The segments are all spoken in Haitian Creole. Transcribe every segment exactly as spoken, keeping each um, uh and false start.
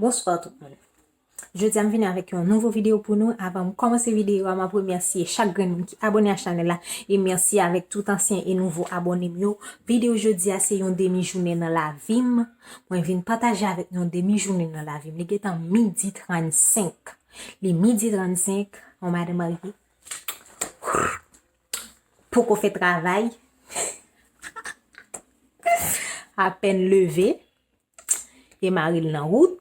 Bonswa tout moun. Jodi a m vini avèk yon nouvo videyo pou nou. Avan m kòmanse videyo a, m ap remèsye chak grenn moun ki abòne a chanèl la. E mèsi avèk tout ansyen e nouvo abòne m yo. Videyo jodi a se yon demi jounen nan lavi m. Mwen vin pataje avèk nou yon demi jounen nan lavi m. Li gentan midi trannsenk. Li midi trannsenk, yon madanm marye. Poko fè travay. Apèn leve. E mari l nan wout.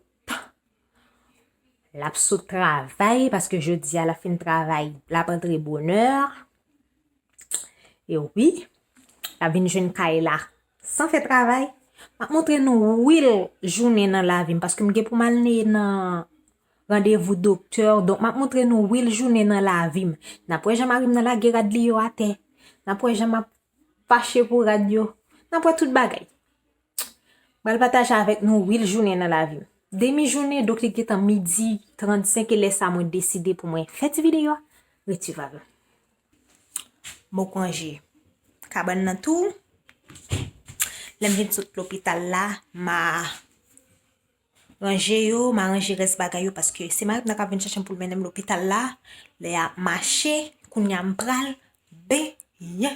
L ap sot travay, paske jodi a l ap fin travay, l ap antre bonè. E wi, l ap vin jwenn kay la san fè travay. M ap montre nou wil jounen nan lavi m, paske m gen pou m al ne nan randevou doktè, donk m ap montre nou wil jounen nan lavi m. N ap wè jan mari m nan lage rad li yo atè. N ap wè jan m ap fache pou rad yo. N ap wè tout bagay. M pral pataje avèk nou wil jounen nan lavi m. Demi jounen, donk li gentan midi trannsenk e lè sa mwen deside pou mwen fè ti videyo a. Ret swiv avè m. Mwen ranje kabann nan tou. Lè m vin sot lopital la, m a ranje yo, m a ranje rès bagay yo, paske se mari m nan k ap vin chèche m pou l mennen m lopital la. Lè y ap mache, kounye a m pral benyen.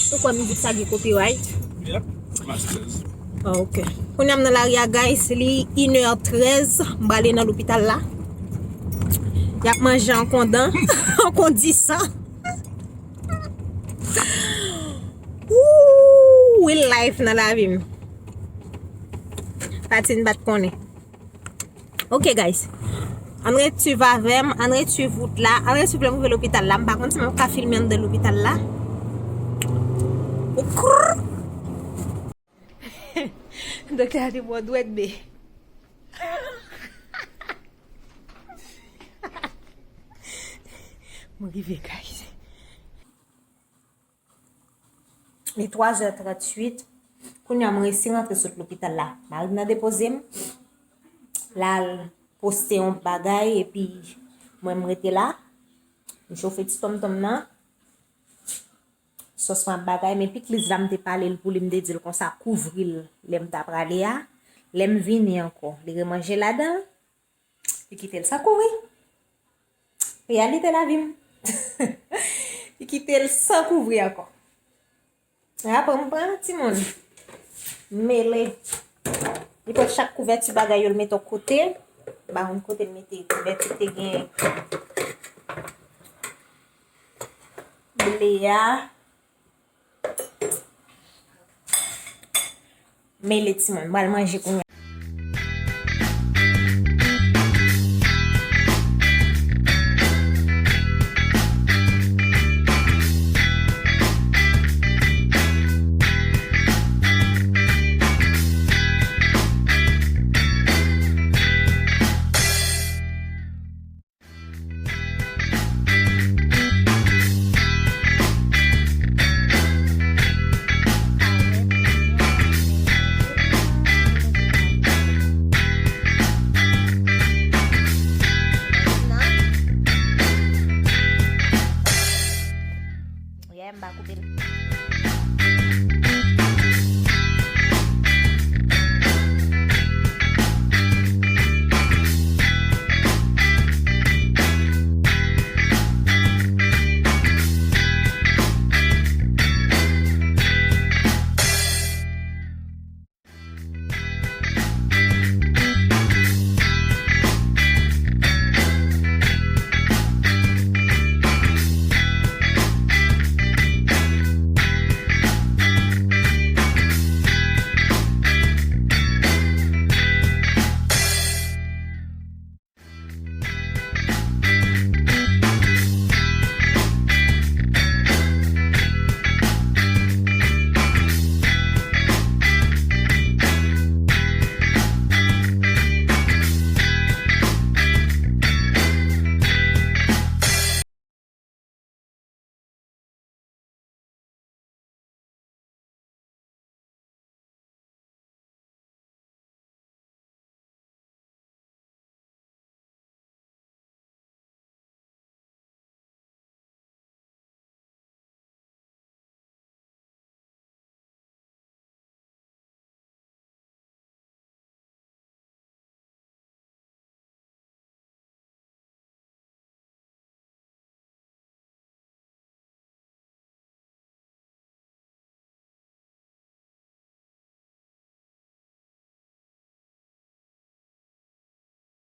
Ou kwè mizik sa gen copyright? Yep. Masters. Ah, ok. Kounye a m nan lari a, guys, li inè trèz, m prale nan lopital la. Y ap manje an kondan, an kondisan. Ooh, real life nan lavi m. Pati n pa t konnen. Ok, guys. Ann ret swiv avè m, ann ret swiv wout la, ann ret swiv lè m rive lopital la. M pa konn si m ap ka filme anndan lopital la. Oukrr. Doktè a te bò dwèt de. Mwen rive, guys. Li twa zè tranntuit. Kounye a, mwen resi rantre sot lopital la. Mari m nan depoze m. L al poste yon bagay, epi mwen, m rete la. M chofe ti tonmtonm nan. Sòs mwen ap bagay, men pikliz la, m te pale l pou li, m te di l konsa, kouvri l lè m ta prale a. Lè m vini ankò, li remanje ladan l. Li kite l san kouvri. Reyalite lavi m. Li kite l san kouvri ankò. Apre m pran timoun. M mele. Li pran chak kouvèti bagay yo, l mete yon kote. M pa konn kote l mete kouvèti te gen. Ble a. Mele timoun, m pral manje kounye a.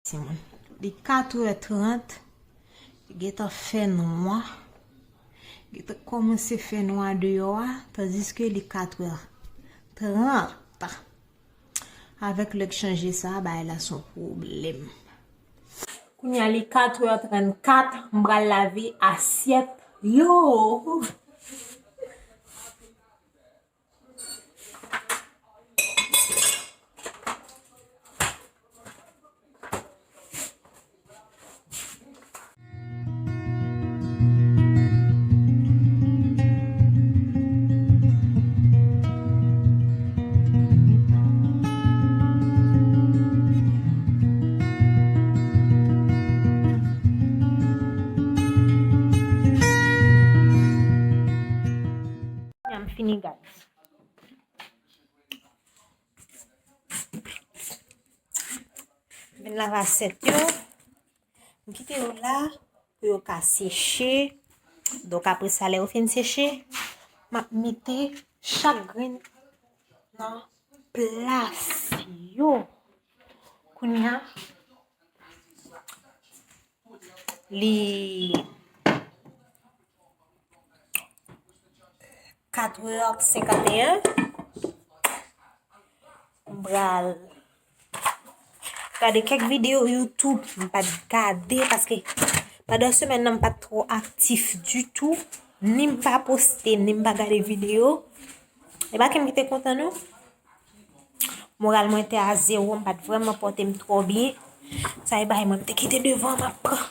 Timoun. Li katrè trant, li gentan fè nwa. Gentan kòmanse fè nwa deyò a, tandiske li katrè trant. Avèk lè k chanje sa, bagay la se yon pwoblèm. Kounye a li katrè trannkat, m pral lave asyèt yo. M fini, guys. Vin lave asyèt yo. M kite yo la pou yo ka seche. Donk, apre sa, lè yo fin seche, m ap mete chak grenn nan plas yo. Kounye a, li katrè senkanteyen. M pral gade kèk videyo YouTube m pa t gade, paske pandan semèn nan m pa t twò aktif ditou. Ni m pa poste, ni m pa gade videyo. E pa ke m kite kontan, non. Moral mwen te a zewo, m pa t vrèman pòte m twò byen. Sa e bagay mwen, m te kite devan, m ap pran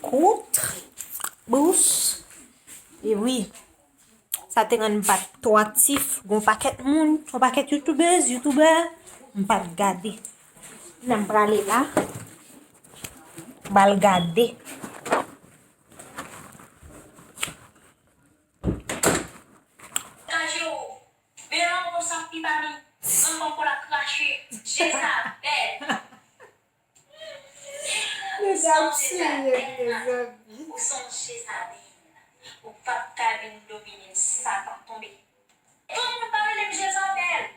kout, bous. E wi, sa te rann m pa t twò aktif. Gon pakèt moun, yon pakèt youtubèz, youtubè, m pa t gade. Nan m prale la, m pral gade. Tajo, men an konsa pi pa mi, an konko la krache, Jezabèl. Mesye ap siye, mezanmi. Ou sonje sa byen. Ou p ap ka vin domine m, sa p ap tonbe. Tout moun pa rele m Jezabèl.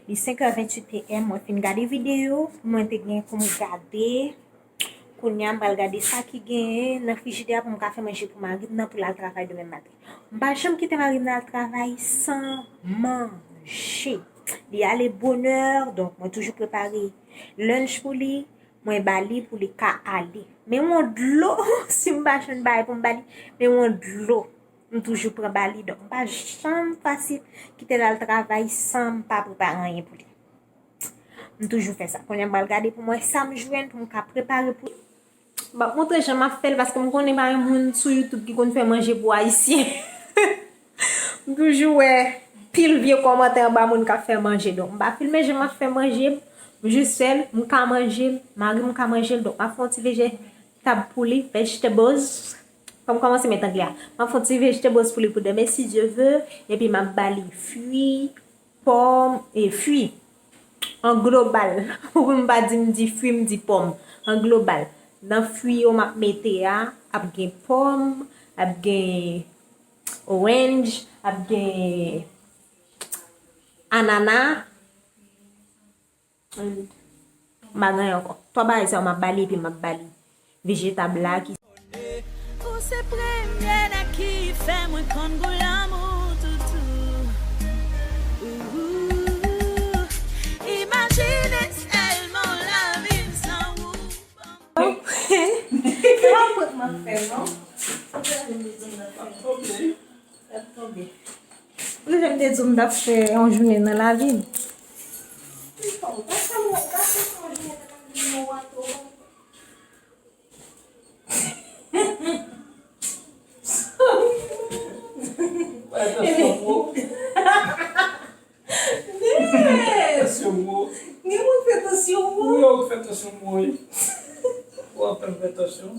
Li senk è venntuit P M, mwen fin gade videyo mwen te gen pou m gade. Kounye a, m pral gade sa ki genyen nan frijidè a pou m ka fè manje pou mari m nan pou l al travay demen maten. M pa janm kite mari m nan al travay san manje. Li ale bonè, donk mwen toujou prepare lunch pou li, mwen ba li pou li ka ale. Men yon dlo, si m pa jwenn bagay pou m ba li, men yon dlo. M toujou pran ba li, donk m pa janm fasil kite l al travay san m pa prepare anyen pou li. M toujou fè sa. Kounye a m pral gade pou m wè sa m jwenn pou m ka prepare pou li. M ap montre jan m ap fè l, paske m konnen pa gen moun sou YouTube ki konn fè manje pou ayisyen. M toujou wè pil vye kòmantè anba moun k ap fè manje. Donk, m pa filme jan m ap fè manje m. M jis fè l, m ka manje l, mari m ka manje l. Donk, m ap fè yon ti vejetab pou li, vegetables. Fò m kòmanse met anglè a. M ap fè yon ti vegetables pou li pou demen, si Dye ve. Epi, m ap ba li fwi, pòm e fwi. An global, pou m pa di m di fwi, m di pòm. An global, nan fwi yo m ap mete a, ap gen pòm, ap gen orange, ap gen anana, and m pa gen ankò. Twa bagay sa yo m ap ba li, epi m ap ba li vejetab la ki Ou se premye nèg ki fè mwen konn gou lanmou, toutou. Ooh, imajine sèlman lavi m san ou. Se pa prank m ap fè, non. Ou te janm te di w m t ap fè yon jounen nan lavi m. Fè tansyon mo. Fè tansyon mo. Gen moun fè tansyon mo. Wi, ou fè tansyon mo, wi. Ou ap fè m fè tansyon.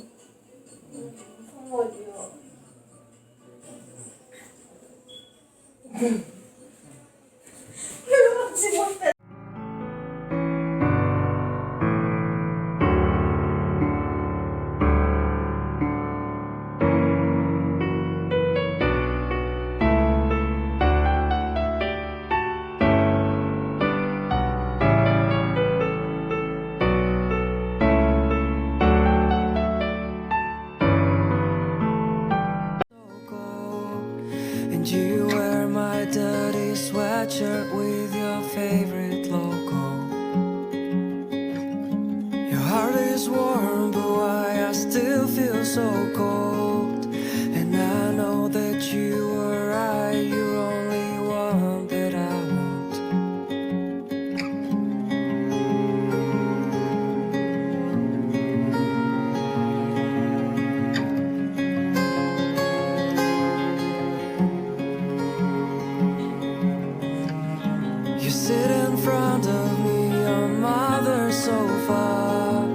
Is warm, but why I still feel so cold. And I know that you were right, you're only one that I want. You sit in front of me on my other sofa,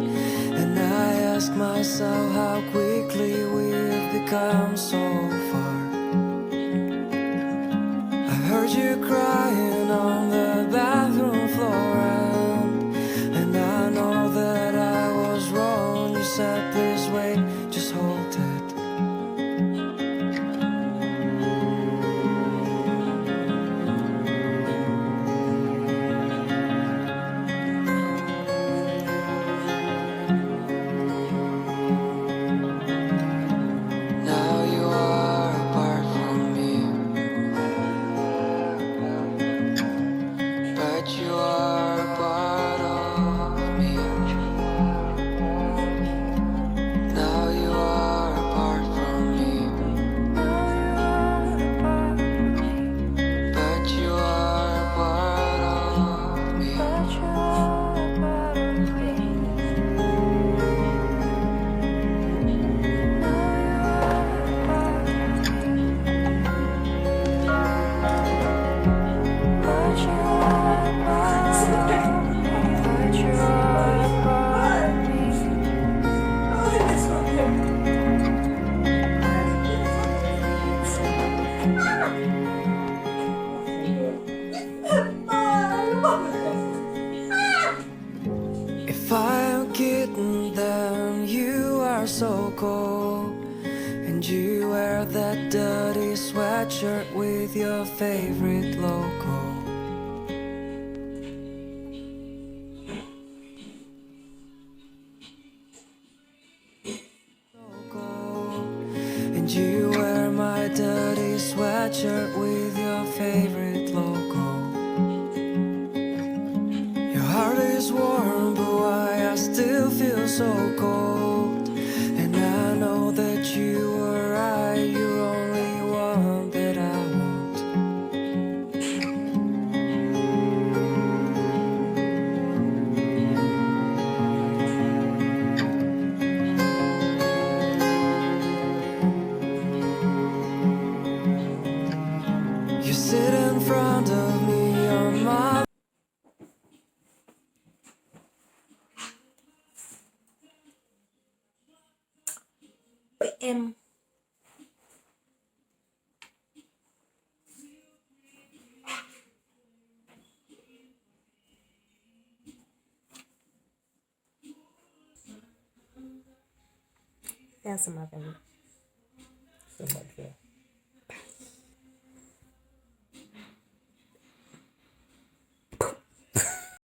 and I ask myself how quickly we've become so far. I heard you crying on the bathroom floor, and, and I know that I was wrong. You said, "Please wait, just hold it." Now you are apart from me, but you are a part of me. Now you are apart from me, but you are a part of me. If I am kitten, then you are so cold. And you wear that dirty sweatshirt with your favorite logo. And you wear my dirty sweatshirt with your favorite logo. Your heart is warm, but why I still feel so cold. And I know that you were right, you're only one that I want. You sit in front of me on my P M. Fè ansanm avè m. Sa m ap fè.